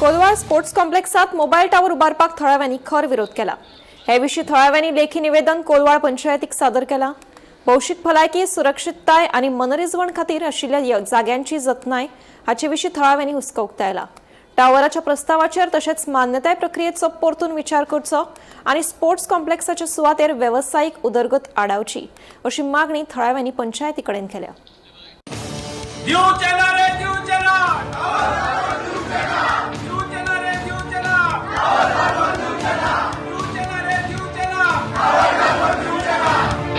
Colvale sports कॉम्प्लेक्सात mobile tower उबारपाक थळाव्यांनी खर विरोध केला. हे विशीं थळाव्यांनी लेखी निवेदन कोलवाळ पंचायतीक सादर केला. भौशीक भलायकी, सुरक्षितताय आनी मनरिजवण खातीर आशिल्ल्या जाग्यांची जतनाय हाचे विशीं थळाव्यांनी हुस्को उक्तायला. टावराच्या प्रस्तावाचेर तशेंच मान्यताय प्रक्रियेचो परतून विचार करचो आनी स्पोर्ट्स कॉम्प्लेक्साच्या सुवातेर वेवसायीक उदरगत आडावची अशी मागणी थळाव्यांनी पंचायती कडेन केल्या. दिवचे ना रे, दिवचे ना, दिवचे ना रे, दिवचे ना, दिवचे ना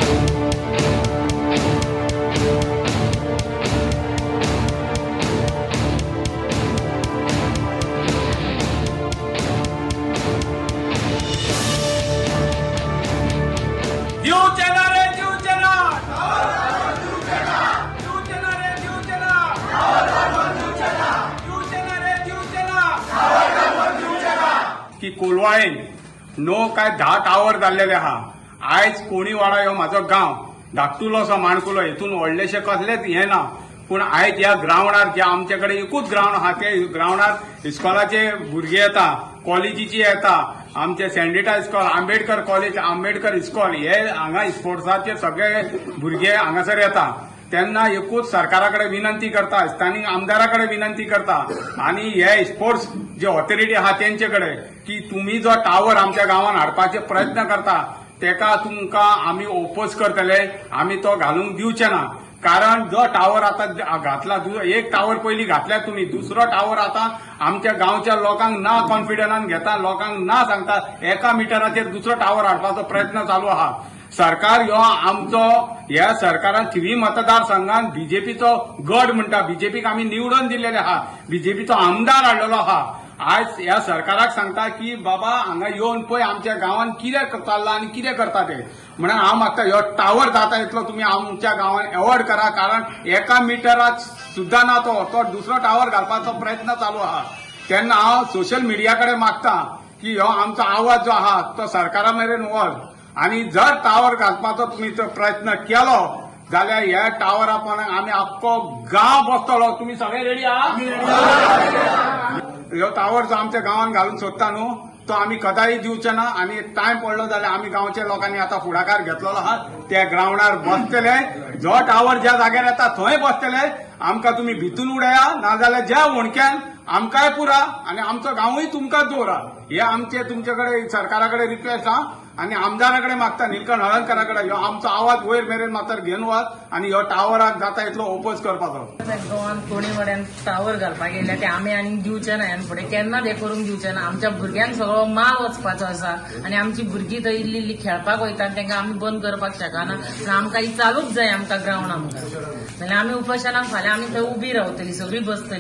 रे, दिवचे ना. दिवचे ना रे, दिवचे ना, दिवचे ना रे, दिवचे ना, दिवचे ना रे, दिवचे ना. की कोलवाळेन 9 काय 10 टावर जाल्लेले आहा. आयज कोणीवाडा ह्यो म्हाजो गांव धाकटुलो असो माणकुलो, हितून व्हडलेशें कसलेंच हें ना, पूण आयज ह्या ग्रावंडार जे आमचे कडेन एकूच ग्रावंड आहा, ते ग्रावंडार इस्कॉलाचे भुरगे येता, कॉलेजीची येता. आमचे सेंडिटा इस्कॉल, आंबेडकर कॉलेज, आंबेडकर इस्कॉल हे हांगा स्पोर्ट्साचे सगळे भुरगे हांगासर येता. तेन्ना एकूच सरकारा कडेन विनंती करता, स्थानीक आमदारा कडेन विनंती करता आनी हे स्पोर्ट्स जे ऑथॉरिटी आहा तेंचे कडेन की तुमी जो टावर आमच्या गांवान हाडपाचे प्रयत्न करता तेका तुमकां आमी ओपोज करतले. आमी तो घालूंक दिवचे ना, कारण जो टावर आता घातला, एक टावर पयली घातल्या तुमी, दुसरो टावर आता आमच्या गांवच्या लोकांक ना कॉन्फिडन्सान घेता, लोकांक ना सांगता एका मिटराचेर दुसरो टावर हाडपाचो प्रयत्न चालू आहा. सरकार ह्यो आमचो, ह्या सरकारान थिवी मतदारसंघान बीजेपीचो गड म्हणटा, बीजेपीक आमी निवडून दिल्लेले आहा, बीजेपीचो आमदार हाडलेलो आहा. आयज ह्या सरकाराक सांगता की बाबा हांगा येवन पळय आमच्या गांवान कितें चल्लां आनी कितें करता ते. म्हणून हांव मागता ह्यो टावर जाता इतलो तुमी आमच्या गांवान एवॉर्ड करा, कारण एका मिटराक सुद्दां ना तो तो दुसरो टावर घालपाचो प्रयत्न चालू आहा. तेन्ना हांव सोशल मिडिया कडेन मागता की ह्यो आमचो आवाज जो आहा तो सरकारा मेरेन वच आनी जर टावर घालपाचो तुमी तो प्रयत्न केलो जाल्यार ह्या टावरा पण आमी आख्खो गांव बसतलो. तुमी सगळे रेडी आहा? ह्यो टावर जो आमच्या गांवान घालूंक सोदता न्हू, तो आमी कदाही दिवचे ना आनी टायम पडलो जाल्यार आमी गांवच्या लोकांनी आतां फुडाकार घेतलेलो आहा, त्या ग्रावंडार बसतले. जो टावर ज्या जाग्यार येता थंय बसतले. आमकां तुमी भितून उडया, नाजाल्यार ज्या वणक्यान आमकांय पुरा आनी आमचो गांवूय तुमकां दवरा. हे आमचे तुमचे कडेन सरकारा कडेन रिक्वेस्ट आहा आनी आमदारा कडेन मागता, निलकंठ हळर्णकरा कडेन, ह्यो आमचो आवाज वयर मेरेन मातर घेवन वच आनी ह्यो टावराक जाता इतलो ओपोज करपाचो. गोवान कोणी वड्यान टावर घालपाक येयल्या ते आमी आनीक दिवचे ना. ह्यान फुडें केन्ना ते करूंक दिवचे ना. आमच्या भुरग्यांक सगळो माल वचपाचो आसा आनी आमची भुरगीं थंय इल्ली इल्ली खेळपाक वयता आनी तांकां आमी बंद करपाक शकना. पूण आमकां ही चालूच जाय आमकां ग्रावंड आमकां, नाल्यार आमी उपोशणाक फाल्यां आमी थंय उबी रावतली, सगळीं बसतली.